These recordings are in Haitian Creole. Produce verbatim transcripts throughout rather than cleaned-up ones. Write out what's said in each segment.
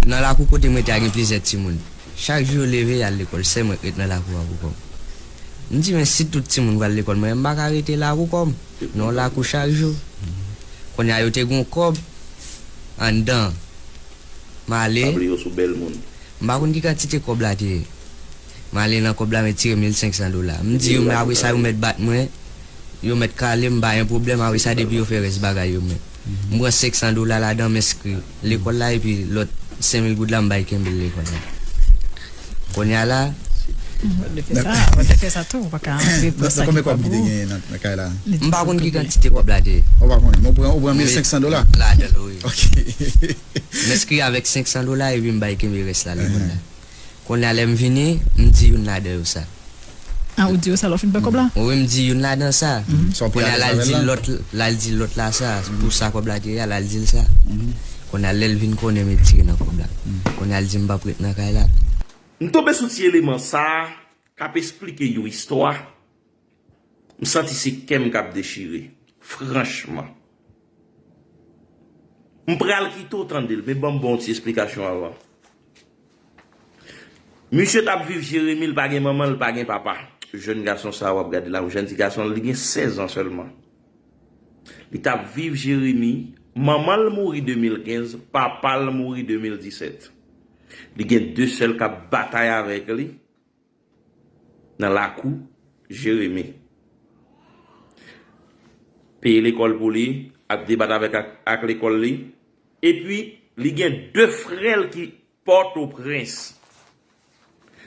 Nan lakou kote m rete a gen plizyè timoun. Chak jou yo leve, y al lekòl. Sèl mwen k ret nan lakou a pou kò m. M di, men si tout timoun pral lekòl, mwen menm m pa ka rete la pou kò m. Nan yon lakou chak jou. Kounye a yo te gen yon kòb anndan. M ale. Pa bliye w sou bèl moun. M pa konn ki kantite kòb la te ye. M ale nan kòb la, m tire mil senk san dola. M di yo, men apre sa, yo mèt bat mwen. Yo mèt kale m, pa gen pwoblèm. Apre sa, depi yo fè rès bagay yo, men. M pran senk san dola ladan, m enskri lekòl la, epi lòt senk mil goud la, m bay kenbe l lekòl la. Kounye a la, Ou te fè sa, ou te fè sa tou, ou pa ka antre pou sa. Konbyen kòb ki te genyen nan kay la? M pa konn ki kantite kòb la te ye. Ou pa konnen, men ou pran, ou pran mil senk san dola? Ladan l, wi. Ok. M enskri avèk senk san dola, epi m bay kenbe rès la lekòl la. Kounye a lè m vini, m di youn ladan yo sa. Ah, ou di yo sa lè w fin pran kòb la? Wi, m di youn ladan sa. Kounye a l al di lòt, l al di lòt la sa. Pou sa kòb la te ye a, l al di l sa. Kounye a lè l vin konnen m retire nan kòb la. Kounye a l di m p ap ret nan kay la. M tonbe sou ti eleman sa a k ap esplike yon istwa. M santi se kè m k ap dechire. Franchman. M pral kite w tande l, men ban m ba w yon ti esplikasyon avan. Misye t ap viv Jeremi, l pa gen manman, l pa gen papa. Jèn gason sa a w ap gade la, yon jèn ti gason, li gen sèz an sèlman. Li t ap viv Jeremi, manman l mouri de mil kenz, papa l mouri de mil disèt. Li gen de sè l k ap batay avèk li nan lakou Jeremi. Peye lekòl pou li, ap debat avèk ak, ak lekòl li. Epi, li gen de frè l ki Pòtoprens.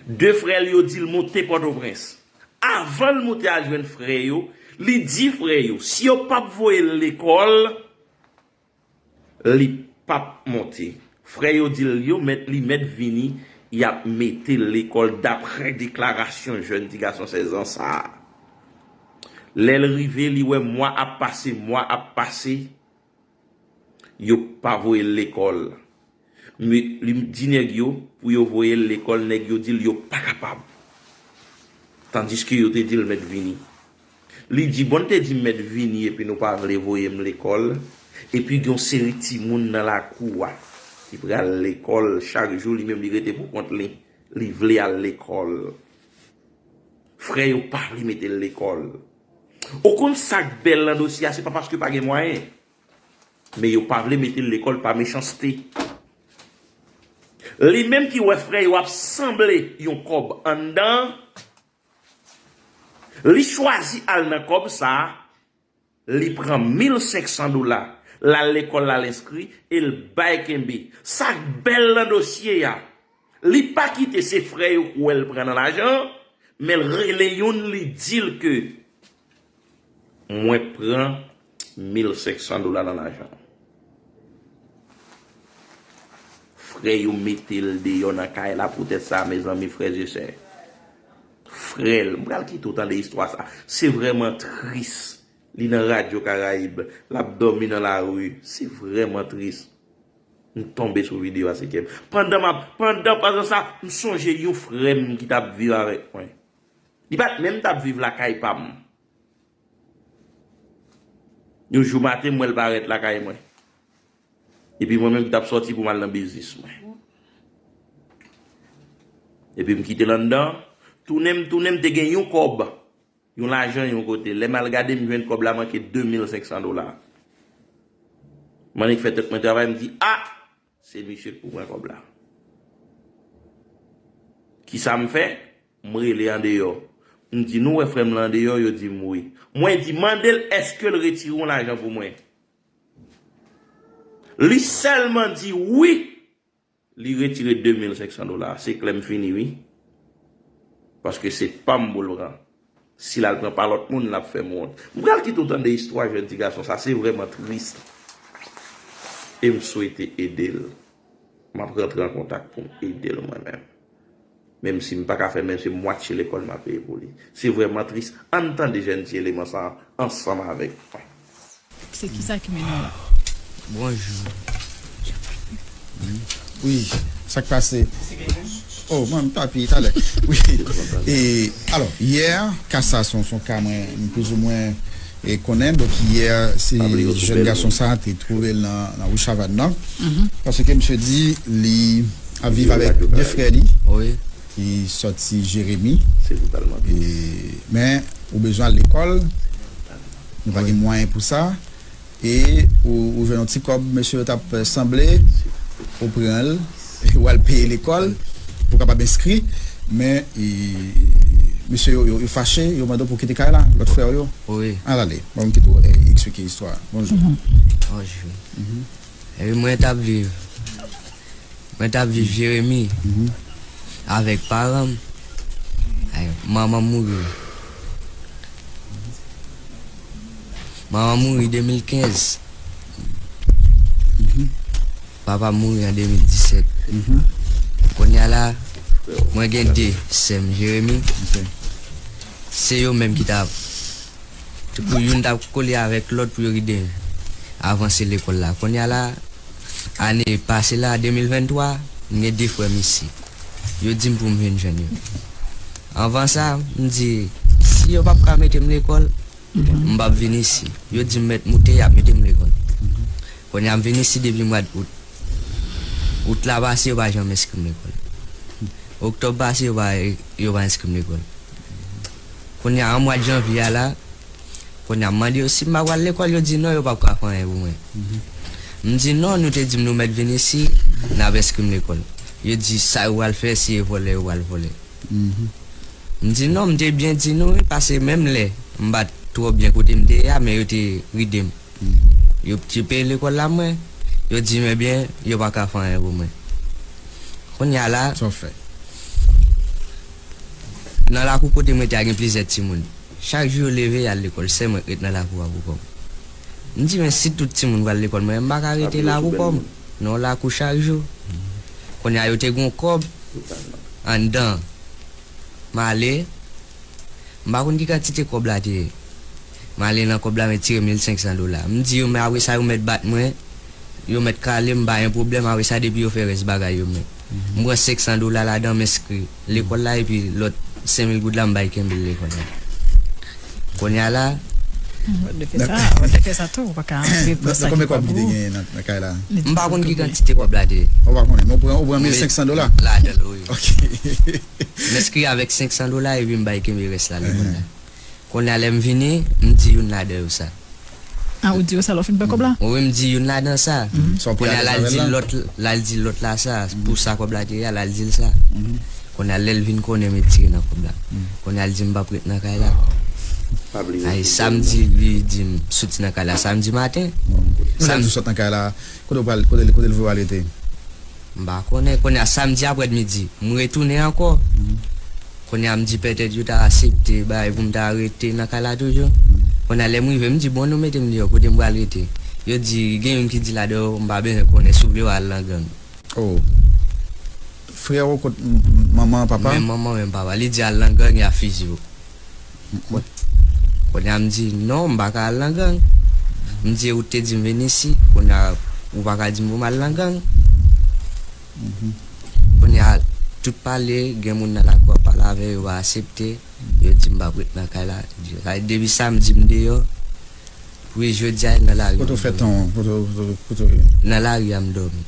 De frè l yo di l monte Pòtoprens. Avan l monte al jwenn frè yo, li di frè yo, si yo p ap voye l lekòl, li p ap monte. Frè yo di l yo mèt, li mèt vini, y ap mete l lekòl, daprè deklarasyon jèn ti gason sèz an sa a. Lè l rive, li wè mwa ap pase, mwa ap pase, yo pa voye l lekòl. Men, li di nèg yo pou yo voye l lekòl, nèg yo di l yo pa kapab. Tandiske yo te di l mèt vini. Li di, bon, n te di m mèt vini epi nou pa vle voye m lekòl, epi gen yon seri timoun nan lakou a ki pral lekòl chak jou, li menm li rete pou kont li, li vle al lekòl. Frè yo pa vle mete l lekòl. Ou konn sa k bèl nan dosye a, se pa paske pa gen mwayen. Men yo pa vle mete l lekòl pa mechanste. Li menm ki wè frè yo ap sanble yon kòb anndan, li chwazi al nan kòb sa a, li pran mil senk san dola, l al lekòl la, l enskri, e l bay kenbe. Sa k bèl nan dosye a, li pa kite se frè yo k wè l pran nan lajan an, men l rele youn, li di l ke mwen pran mil senk san dola nan lajan. Frè yo mete l deyò nan kay la poutèt sa, mezanmi, frè e sè. Frè l, m pral kite w tande istwa sa. Se vrèman tris. Li nan Radyo Karayib, l ap dòmi nan lari. Se vrèman tris. M tonbe sou videyo a, se kè m. Pandan m ap, pandan, pandan sa, m sonje yon frè m ki t ap viv avèk mwen. Li pa t menm t ap viv lakay pa m. Yon jou maten, m wè l parèt lakay mwen. Epi mwen menm ki t ap sòti pou m al nan biznis mwen. Epi m kite l anndan, tounen m tounen, m te gen yon kòb, yon lajan yon kote. Lè m al gade, m jwenn kòb la manke de mil senk san dola. M annik fè tèt mwen travay, m di, a! Se misye k pou pran kòb la. Kisa m fè? M rele andeyò. M di, nou wè frè m lan andeyò? Yo di m wi. Mwen di, mande l èske l retire yon lajan pou mwen. Li sèlman di wi, li retire de mil senk san dola. Se klè m fini wi. Paske se pa m pou l pran. Si l al pran pa lòt moun, l ap fè m wont. M pral kite w tande istwa jèn ti gason sa, se vrèman tris. E m swete ede l. M ap rantre an kontak pou m ede l mwen menm. Menm si m pa ka fè, menm si se mwatye lekòl m ap peye pou li. Se vrèman tris. Ann tande jèn ti eleman sa a ansanm avèk mwen. Se kisa ki mennen w la? Bonjou. Wi, sa k pase? Oh, mwen, m t apiye talè. Wi. E, alò, yè, ka sa se yon, se yon ka mwen, m plizoumwen, e konnen, donk, yè, se jèn gason sa te twouve l nan, nan ri Chavàn nan. Paske misye di li ap viv avèk de frè li, wi, ki sòti Jeremi. E, men, ou bezwen al lekòl, nou pa gen mwayen pou sa. E ou, ou jwenn yon ti kòb, mesye yo t ap sanble, ou pran l, ou al peye lekòl, pou w kapab enskri. Men, e, mesye yo, yo, yo fache, yo mande w pou w kite kay la, lòt frè w yo. Wi. Al ale, ban m kite w, e, eksplike istwa a. Bonjou. Bonjou. Epi mwen t ap viv, mwen t ap viv Jeremi avèk paran m. Ay, manman m mouri. Manman m mouri de mil kenz. Papa m mouri an de mil disèt. Kounye a la, mwen gen de sè m Jeremi. Se yo menm ki ta pou youn ta kole avèk lòt pou yo ride avanse lekòl la. Kounye a la, ane pase la, de mil venntwa, m gen de frè m isi. Yo di m pou m vin jwenn yo. Anvan sa, m di, si yo p ap ka mete m lekòl, m p ap vin isi. Yo di m mèt moute, y ap mete m lekòl. Kounye a, m vin isi depi mwa d out. Out la pase, yo pa janm enskri m lekòl. Oktòb pase, yo pa, yo pa enskri m lekòl. Kounye a, an mwa janvye a la, kounye a, m mande yo si m pa pral lekòl, yo di non, yo p ap ka fè anyen pou mwen. M di non, nou te di m nou mèt vin isi, n ap enskri m lekòl. Yo di sa yo pral fè, si e vòlè, yo pral vòlè. M di non, m te byen di nou, wi, paske menm lè m pa t twò byen kote m te ye a, men yo te ride m. Yo te peye lekòl la mwen, yo di m, ebyen, yo pa ka fè anyen pou mwen. Kounye a la, sa w fè? Nan lakou kote mwen te a gen plizyè timoun. Chak jou yo leve, y al lekòl, sèl mwen k ret nan lakou a pou kò m. M di, men si tout timoun pral lekòl, mwen menm m pa ka rete la pou kò m. Nan yon lakou chak jou. Kounye a, yo te gen yon kòb anndan. M ale, m pa konn ki kantite kòb la te ye. M ale nan kòb la, m tire mil senk san dola. M di yo, men apre sa, yo mèt bat mwen, yo mèt kale m, m pa gen pwoblèm, apre sa, depi yo fè rès bagay yo, men. M pran senk san dola ladan, m enskri lekòl la, epi lòt senk mil goud la, m bay kenbe l lekòl la. Kounye a la, w te fè sa, w te fè sa tou, ou pa ka antre pou sa. Konbyen kòb ki te genyen nan, nan kay la? M pa konn ki kantite kòb la te ye. Ou pa konnen, men ou pran, ou pran mil senk san dola? Ladan l, wi. Ok. M enskri avèk senk san dola epi m bay kenbe rès la lekòl la. Kounye a lè m vini, m di youn ladan yo sa. A, ou di yo sa lè w fin pran kòb la? Wi, m di youn ladan sa. Kounye a l al di lòt, l al di lòt la sa, pou sa kòb la te ye a, l al di l sa. Kounye a lè l vin konnen m retire nan kòb la. Kounye a l di m p ap ret nan kay la. Ay, samdi, li di m soti nan kay la samdi maten. Kounye a l di w sot nan kay la, kote w pral, kote, kote l voye w al rete? M pa konnen. Kounye a, samdi aprèmidi, m retounen ankò. Kounye a, m di pètèt yo ta aksepte bay pou m ta rete nan kay la toujou. Kounye a, lè m rive, m di, bon, nou mete m deyò, kote m pral rete? Yo di, gen youn ki di ladan yo, m pa bezwen konnen, si w vle w al nan gang. Oh. Frè w kot m-, m-, manman, papa? Menm manman, menm papa. Li di al nan gang, y a fizi w. Kounye a m di, non, m pa ka al nan gang. M di, ou te di m vin isi, kounye a, ou pa ka di m pou m al nan gang. Kounye a, tout pale, gen moun nan lakou ap pale avè yo, yo pa aksepte. Yo di m p ap ret nan kay la. Sa vle di depi samdi m deyò, pou jodi a nan lari. Kote w fè tan? Kote, kote, kote w ye? Nan lari a m dòmi.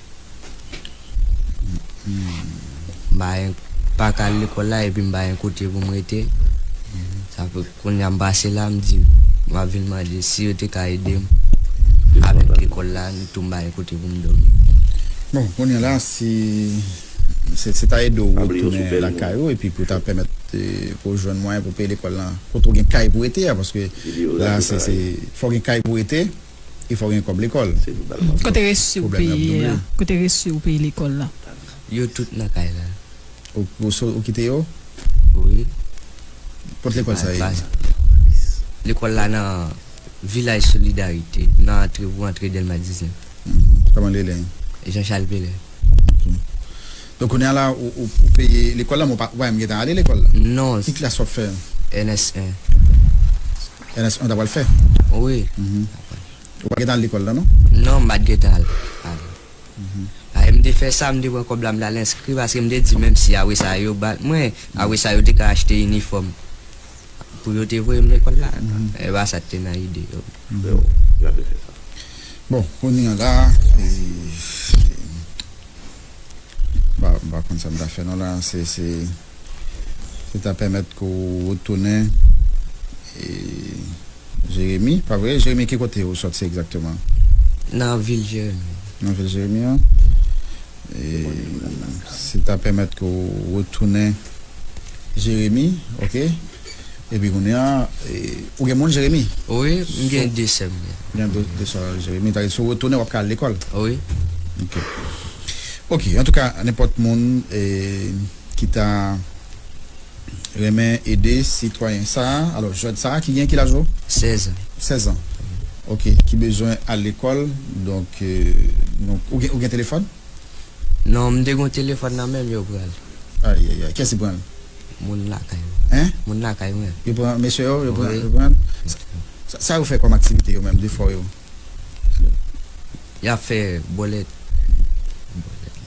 M pa gen, pa ka al lekòl la, epi m pa gen kote pou m rete. Sa fè kounye a m pase la, m di, m ap vin mande si yo te ka ede m avèk lekòl la, tou m pa gen kote pou m dòmi. Bon, kounye a la, si se, se ta ede w retounen lakay ou, epi pou ta pèmèt, eh, pou w jwenn mwayen pou peye lekòl la, kote w gen kay pou rete a, paske la, se, se, fò w gen kay pou rete, e fò w gen kòb lekòl. Kote resi w peye a? Kote resi w peye lekòl la? Yo tout nan kay la. Ou, ou so-, ou kite yo? Wi. Kot lekòl sa ye? Lekòl la nan Vilaj Solidarite, nan antre, pou antre Dèlma diznèf. Kòman li rele? Jean Charles Pelé. Ok. Donk, kounye a la, ou, ou, ou peye lekòl la, men ou pa, ou pa menm gentan ale lekòl la? Non. Ki klas w ap fè? N S en. N S en w ta pral fè? Wi. Ou pa gentan al lekòl la, non? Non, m pa t gentan al. Paske m te fè sa, m te pran kòb la, m t al enskri, paske m te di, menm si apre sa yo bat mwen, apre sa yo te ka achte inifòm. Pou yo te voye m lekòl la, e pa sa k te nan ide yo. Yo, yo te fè sa. Bon, kounye a la, e, ba, m pa konn sa m ta fè non la, se, se, se ta pèmèt ke w retounen e, Jeremi, pa vre? Jeremi, ki kote ou sòti egzakteman? Nan vil Jeremi. Nan vil Jeremi an? E, se ta pèmèt ke w retounen Jeremi, ok? Epi kounye a, e, ou gen moun Jeremi? Wi, m gen de sè m. Gen de, de sè Jeremi. Talè, si w retounen, w ap ka al lekòl? Wi. Ok. Ok, antouka, nenpòt moun e, ki ta renmen ede sitwayen sa a. Alò, jèn sa a, ki gen ki laj ou? Sèz an. Sèz an. Ok, ki bezwen al lekòl. Donk, e, donk ou, gen, ou gen telefòn? Non, m te gen yon telefòn nan men m, yo pran l. Ayayay, kiyès ki pran l? Moun lakay mwen. Hein? Moun lakay mwen. Yo pran, mesye yo, yo pran, Wi. Yo pran. Sa, sa yo fè kòm aktivite yo menm, defò yo? Y ap fè bòlèt.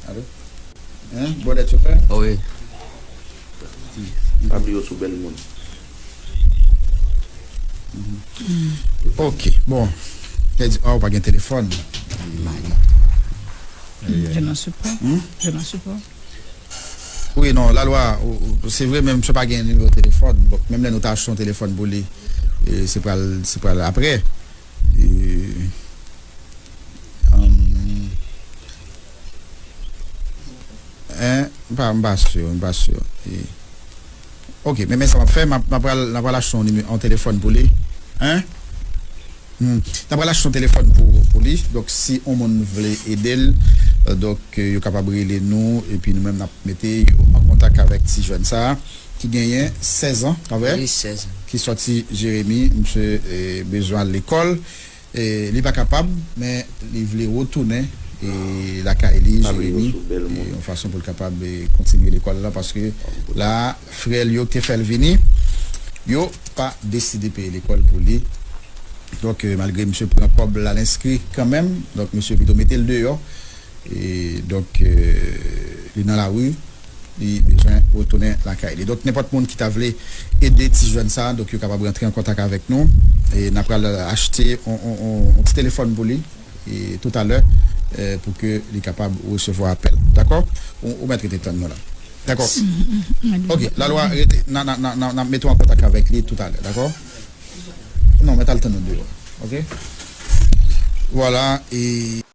Alo? Hein? Bòlèt yo fè? Wi. Pa bliye w sou bèl moun. Ok, bon. Kè di, oh, ou pa gen telefòn. Je n'en suis pas. Je n'en suis pas. Wi, non, lalwa, ou- ou- se vre, men misye pa gen nimewo telefòn. Bon, menm lè nou ta achte yon telefòn pou li, e, se pral, se pral apre. E, um, hein, m pa, m pa si, m pa si. E, ok, men, men sa m ap fè, m ap, m ap pral, m ap pral achte yon nimewo, yon telefòn pou li. Hein? Hmm. N ap pral achte yon telefòn pou, pou li. Donk, si yon moun vle ede l, euh, donk, euh, yo kapab rele nou, epi nou menm n ap mete yo an kontak avèk ti jèn sa a, ki genyen sèz an, pa vre? Wi, sèz an. Ki sòti Jeremi, misye, eh, bezwen al lekòl. Eh, li pa kapab, men li vle retounen, eh, lakay li, Pa bliye Jeremi, sou bèl moun. eh, yon fason pou l kapab, eh, kontinye lekòl la, paske la, frè l yo te fè l vini, yo pa deside peye lekòl pou li. Donk, eh, malgre misye pran kòb l al enskri kanmenm, donk misye pito mete l deyò. E donk, eh, li nan lari, li bezwen retounen lakay li. Donk, nenpòt moun ki ta vle ede ti jèn sa a, donk yo kapab rantre an kontak avèk nou. E n ap pral achte yon, yon, yon, yon ti telefòn pou li, e toutalè, eh, pou ke li kapab resevwa apèl. Dakò? Ou, ou mèt rete tann nou la. Dakò? Ok, lalwa rete, n a, n a, n a, n a, n a mete w an kontak avèk li toutalè, dakò? Non, mèt al tann nou deyò. Ok? Vwala, e.